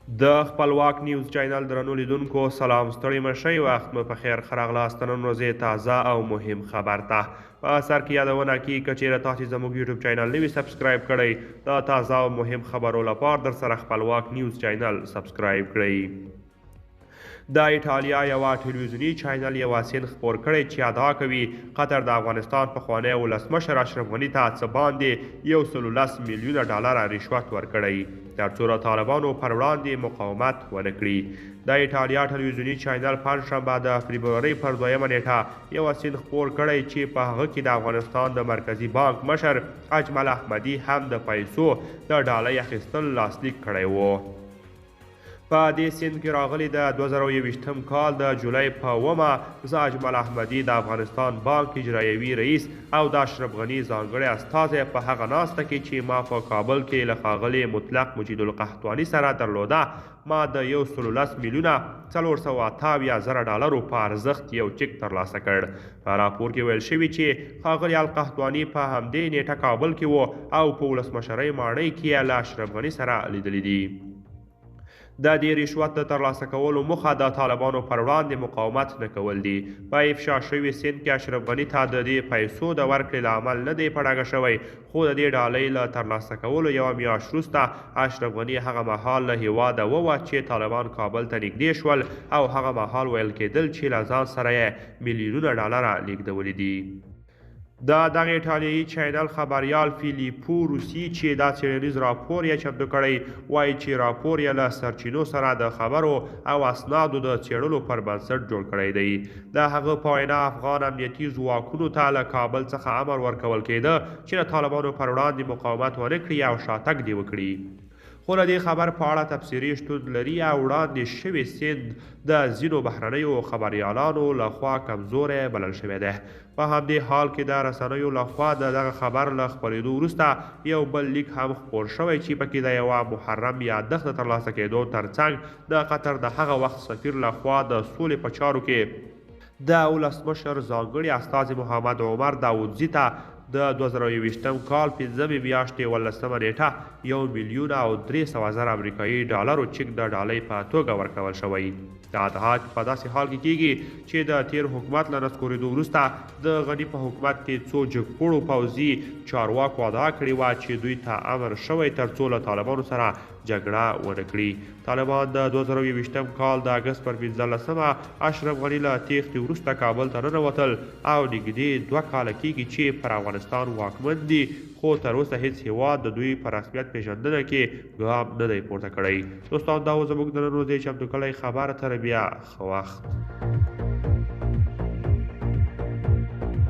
د خپلواک نیوز چینل درنو لیدونکو سلام، ستړي مشئ، وخت مو په خیر. ښه راغلاست نن ورځې تازه او مهم خبر ته. په سر کې یادونه کی که چیرې تاسو زموږ یوټیوب چینل نوي subscribe کړئ، د تازه او مهم خبرو لپاره در سره خپلواک نیوز چینل subscribe کړئ. د ایټالیا یوه ټلویزیوني چینل یوه سند خپور کړی چې ادعا کوي قطر د افغانستان پخوانی ولسمشر اشرف غني ته څه باندې 110 میلیونه ډالره رشوت ورکړی ترڅو د طالبانو پر وړاندې مقاومت ونه کړي. د ایټالیا ټلویزیوني چینل پنجشنبه د فبرورۍ پر 2مه نیټه یوه سند خپور کړی چې په هغه کې د افغانستان د مرکزي بانک مشر اجمل احمدي هم د پیسو د ډالۍ اخیستل لاسلیک کړی و. په دې سند کې راغلي د 2021 کال د جولای په 7مه زه اجمل احمدي د افغانستان بانک اجرایوي رئیس او د اشرف غني ځانګړی استازی په هغه ناسته کې چې ما په کابل کې له ښاغلي مطلق مجید القحطاني سره درلوده، ما د 110,478,000 ډالرو په ارزښت یو چک ترلاسه کړ. په راپور کې ویل شوي چې ښاغلی القحطاني په همدې نیټه کابل کې و او په ولسمشرۍ ماڼۍ کې یې له اشرف غني سره لیدلي دي. د دې رشوت د ترلاسه کولو موخه د طالبانو پر وړاندې مقاومت نه کول دي. په افشا شوي سند کې اشرف غني ته د دې پیسو د ورکړې لامل نه دی په ډاګه شوی، خو د دې ډالۍ له ترلاسه کولو یوه میاشت وروسته اشرف غني هغه مهال له هیواده ووت چې طالبان کابل ته نږدې شول او هغه مهال ویل کېدل چې له ځان سره یې میلیونونه ډالره لیږدولي دي. د دغه ایټالیایي چینل خبریال فیلیپو روسي چې دا څېړنیز راپور یې چمتو کړی وایي چې راپور یې له سرچینو سره د خبرو او اسنادو د څېړلو پر بنسټ جوړ کړی دی. د هغه په وینا افغان امنیتي ځواکونو ته له کابل څخه امر ورکول کېده چې د طالبانو پر وړاندې مقاومت ونه کړي او شاتګ دې وکړي. خو له دې خبر په اړه تبصرې شتون لري او وړاندې شوی سند د ځینو بهرنیو خبریالانو له خوا کمزوری بلل شوی دی. په همدې حال کې د رسنیو له خوا د دغه خبر له خپرېدو وروسته یو بل لیک هم خپور شوی چې پکې د یوه محرم یادښت د ترلاسه کېدو ترڅنګ د قطر د هغه وخت سفیر له خوا د سولې په چارو کې د ولسمشر ځانګړي استازي محمد عمر داودزي ته د 2021 کال 5مې میاشتې 18مه نیټه 1,300,000 امریکایي ډالرو چک د ډالۍ په توګه ورکول شوی. دا ادعا په داسې حال کې کیږي چې د تیر حکومت له نسکورېدو وروسته د غني په حکومت کې څو جګپوړو پوځي چارواکو ادعا کړې وه چې دوی ته امر شوی ترڅو له طالبانو سره جګړه ونه کړي. طالبان د 2021 کال د اګست پر 15مه اشرف غني له تېښتې وروسته کابل ته ننوتل او نږدې 2 کاله کیږي چې پر افغانستان واکمن دي، خو تر اوسه هیڅ هیواد د دوی په رسمیت پېژندنه کې ګام نه دی پورته کړی. دوستان، دا و زموږ د نن ورځې چمتو کړی خبر. تر بیا، ښه وخت.